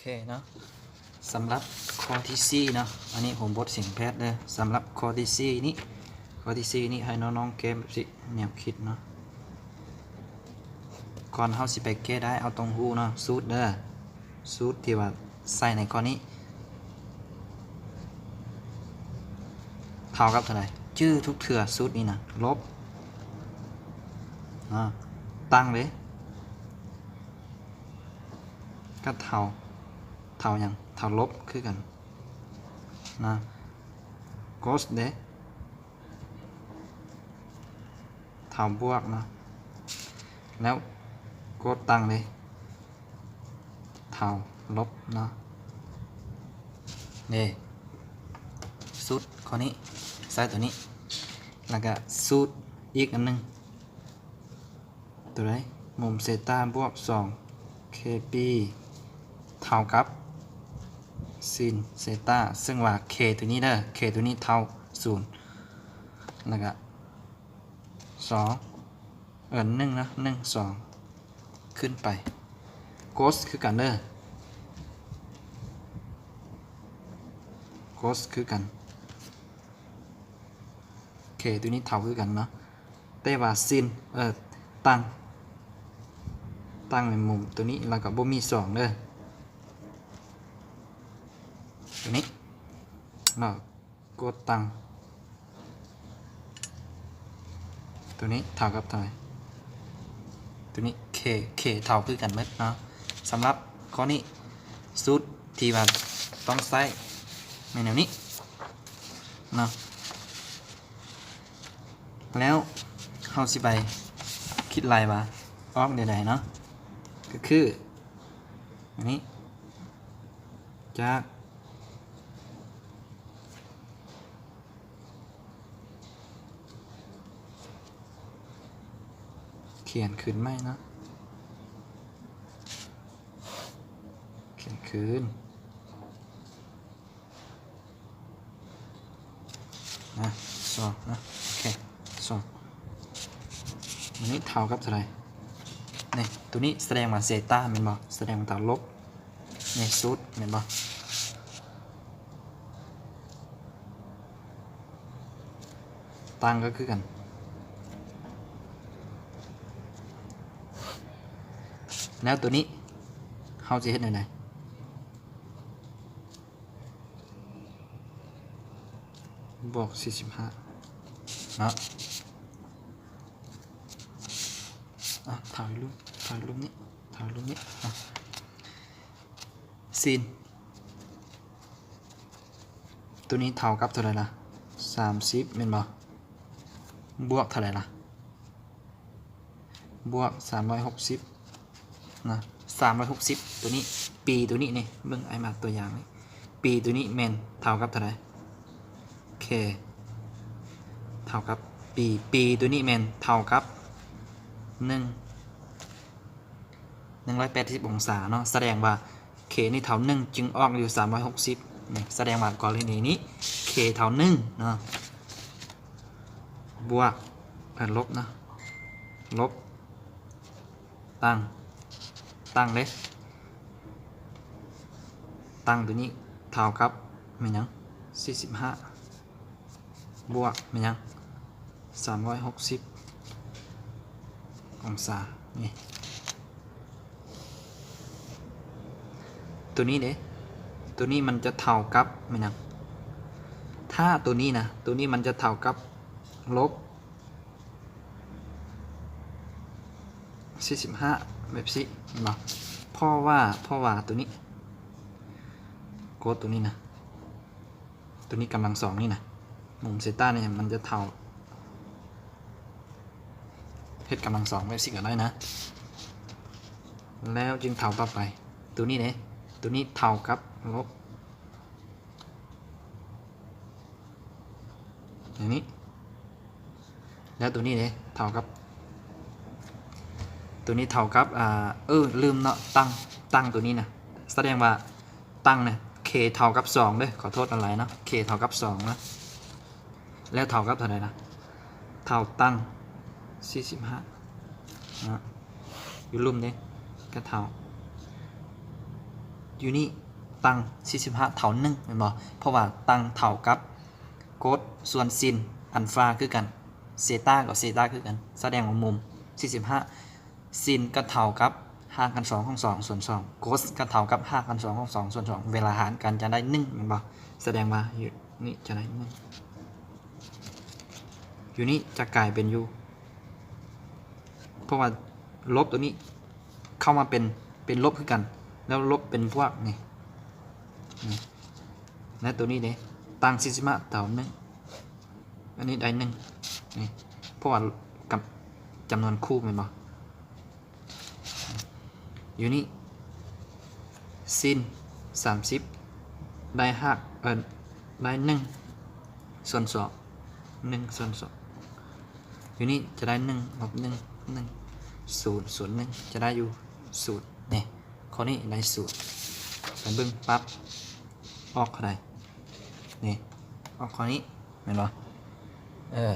ເຄເນາະ ສຳລັບຂໍ້ທີສີ່ເນາະ ອັນນີ້ໂຮມບົດສຽງແພດເດີ. ສຳລັບຂໍ້ທີສີ່ນີ້ ຂໍ້ທີສີ່ນີ້ໃຫ້ນ້ອງໆແກ້ແບບນີ້ ແນວຄິດເນາະ. ກ່ອນເຮົາຊິໄປແກ້ໄດ້ ເຮົາຕ້ອງຮູ້ເນາະ ສູດເດີ ສູດທີ່ວ່າໃສ່ໃນຂໍ້ນີ້ ເທົ່າກັບເທົ່າໃດ? ຈື່ທຸກເທື່ອສູດນີ້ນະ ລົບ ເນາະ ຕັ້ງເດ້ ກໍເທົ່າ ເທົ່າຫຍັງ? ເທົ່າລົບຄືກັນນະ. ໂກດເດ້ ເທົ່າບວກເນາະ ແລ້ວໂກດຕັ້ງເດ້ ເທົ່າລົບເນາະ. ເດ້ ສູດຂໍ້ນີ້ ໃສ່ຕົວນີ້ ແລ້ວກະສູດອີກອັນໜຶ່ງ ຕົວໃດ? ມຸມເຊຕາບວກສອງ ເຄບີ ເທົ່າກັບ ຊິນເຊຕາ ເຊິ່ງວ່າເຄຕົວນີ້ເດີ ເຄຕົວນີ້ເທົ່າສູນ ແລ້ວກະສອງ ເອີ ໜຶ່ງເນາະ ໜຶ່ງ ສອງ ຂຶ້ນໄປ. ໂກດຄືກັນເດີ ໂກດຄືກັນ ເຄຕົວນີ້ເທົ່າຄືກັນເນາະ ແຕ່ວ່າຊິນ ເອີ ຕັ້ງ ຕັ້ງໃນມຸມຕົວນີ້ ແລ້ວກໍບໍ່ມີສອງເດີ ຕົວນີ້ເນາະ ໂກດຕັ້ງ ຕົວນີ້ເທົ່າກັບເທົ່າໃດ? ຕົວນີ້ ເຄ ເຄເທົ່າຄືກັນໝົດເນາະ. ສຳລັບຂໍ້ນີ້ ສູດທີ່ວ່າຕ້ອງໃຊ້ແມ່ນແນວນີ້ເນາະ. ແລ້ວເຮົາຊິໄປຄິດໄລ່ວ່າອອກແນວໃດເນາະ ກໍຄືອັນນີ້ ຈາກ ຂຽນຄືນໃໝ່ເນາະ ຂຽນຄືນ ນະ ສອງ ນະ ໂອເຄ ສອງ ອັນນີ້ເທົ່າກັບເທົ່າໃດ? ນີ້ ຕົວນີ້ສະແດງວ່າເຊຕາແມ່ນບໍ່? ສະແດງວ່າເທົ່າລົບ ນີ້ສູດແມ່ນບໍ່? ຕັ້ງກໍຄືກັນ ແລ້ວຕົວນີ້ເຮົາຊິເຮັດແນວໃດ? ບວກສີ່ສິບຫ້າເນາະ ອ່ະ ຖ່າຍຮູບ ຖ່າຍຮູບນີ້ ຖ່າຍຮູບນີ້ ອ່ະ ຊິນ ຕົວນີ້ເທົ່າກັບເທົ່າໃດລະ? ສາມສິບແມ່ນບໍ່? ບວກເທົ່າໃດລະ? ບວກສາມຮ້ອຍຫົກສິບນະ ສາມຮ້ອຍຫົກສິບ ຕົວນີ້ ປີຕົວນີ້ນີ້ ເບິ່ງອ້າຍມາຕົວຢ່າງນີ້ ປີຕົວນີ້ແມ່ນເທົ່າກັບເທົ່າໃດ? ເຄ ເທົ່າກັບປີ ປີຕົວນີ້ແມ່ນເທົ່າກັບໜຶ່ງ ໜຶ່ງຮ້ອຍແປດສິບອົງສາເນາະ ສະແດງວ່າ ເຄນີ້ເທົ່າໜຶ່ງ ຈຶ່ງອອກຢູ່ສາມຮ້ອຍຫົກສິບນີ້ ສະແດງວ່າກໍລະນີນີ້ ເຄເທົ່າໜຶ່ງເນາະ ບວກ ເອີ ລົບເນາະ ລົບ ຕັ້ງ ຕັ້ງເດ້ ຕັ້ງຕົວນີ້ເທົ່າກັບແມ່ນຫຍັງ? ສີ່ສິບຫ້າ ບວກແມ່ນຫຍັງ? ສາມຮ້ອຍຫົກສິບອົງສາ ນີ້ ຕົວນີ້ເດ້ ຕົວນີ້ມັນຈະເທົ່າກັບແມ່ນຫຍັງ? ຖ້າຕົວນີ້ນະ ຕົວນີ້ມັນຈະເທົ່າກັບລົບສີ່ສິບຫ້າ ແບບຊີ້ ເຫັນບໍ່? ເພາະວ່າ ເພາະວ່າຕົວນີ້ ໂກດຕົວນີ້ນະ ຕົວນີ້ກຳລັງສອງນີ້ນະ ມຸມເຊຕານີ້ມັນຈະເທົ່າ ເຮັດກຳລັງສອງແບບຊີ້ກໍໄດ້ນະ ແລ້ວຈຶ່ງເທົ່າຕໍ່ໄປ ຕົວນີ້ເດ້ ຕົວນີ້ເທົ່າກັບລົບ ຢ່າງນີ້ ແລ້ວຕົວນີ້ເດ້ ເທົ່າກັບ ຕົວນີ້ເທົ່າກັບ ອ່າ ເອີ ລືມເນາະ ຕັ້ງ ຕັ້ງຕົວນີ້ນະ ສະແດງວ່າຕັ້ງນະ ເຄເທົ່າກັບສອງເດີ້ ຂໍໂທດຫຼາຍໆເນາະ ເຄເທົ່າກັບສອງນະ ແລ້ວເທົ່າກັບເທົ່າໃດລະ? ເທົ່າຕັ້ງສີ່ສິບຫ້ານະ ຢູ່ລຸ່ມເດ້ ກໍເທົ່າ ຢູ່ນີ້ຕັ້ງສີ່ສິບຫ້າເທົ່າໜຶ່ງແມ່ນບໍ່? ເພາະວ່າຕັ້ງເທົ່າກັບໂກດສ່ວນຊິນອັນຟາຄືກັນ ເຊຕາກໍເຊຕາຄືກັນ ສະແດງວ່າມຸມສີ່ສິບຫ້າ ຊິນກໍເທົ່າກັບຮາກຂັ້ນສອງຂອງສອງສ່ວນສອງ ໂກດກໍເທົ່າກັບຮາກຂັ້ນສອງຂອງສອງສ່ວນສອງ ເວລາຫານກັນຈະໄດ້ໜຶ່ງແມ່ນບໍ່? ສະແດງວ່າຢູ່ນີ້ຈະໄດ້ໜຶ່ງ ຢູ່ນີ້ຈະກາຍເປັນຢູ່ ເພາະວ່າລົບຕົວນີ້ເຂົ້າມາເປັນ ເປັນລົບຄືກັນ ແລ້ວລົບເປັນບວກນີ້ ນີ້ ແລະຕົວນີ້ເດ້ ຕັ້ງສີ່ສິບຫ້າເທົ່າໜຶ່ງ ອັນນີ້ໄດ້ໜຶ່ງນີ້ ເພາະວ່າກັບຈຳນວນຄູ່ແມ່ນບໍ່? ຢູ່ນີ້ຊິນສາມສິບ ໄດ້ຮາກ ເອີ ໄດ້ໜຶ່ງສ່ວນສອງ ໜຶ່ງສ່ວນສອງ ຢູ່ນີ້ຈະໄດ້ໜຶ່ງລົບໜຶ່ງ ໜຶ່ງ ສູນ ສູນ ໜຶ່ງ ຈະໄດ້ຢູ່ສູນ ນີ້ ຂໍ້ນີ້ໄດ້ສູນ ໄປເບິ່ງປັບ ອອກເທົ່າໃດ? ນີ້ ອອກຂໍ້ນີ້ແມ່ນບໍ່? ເອີ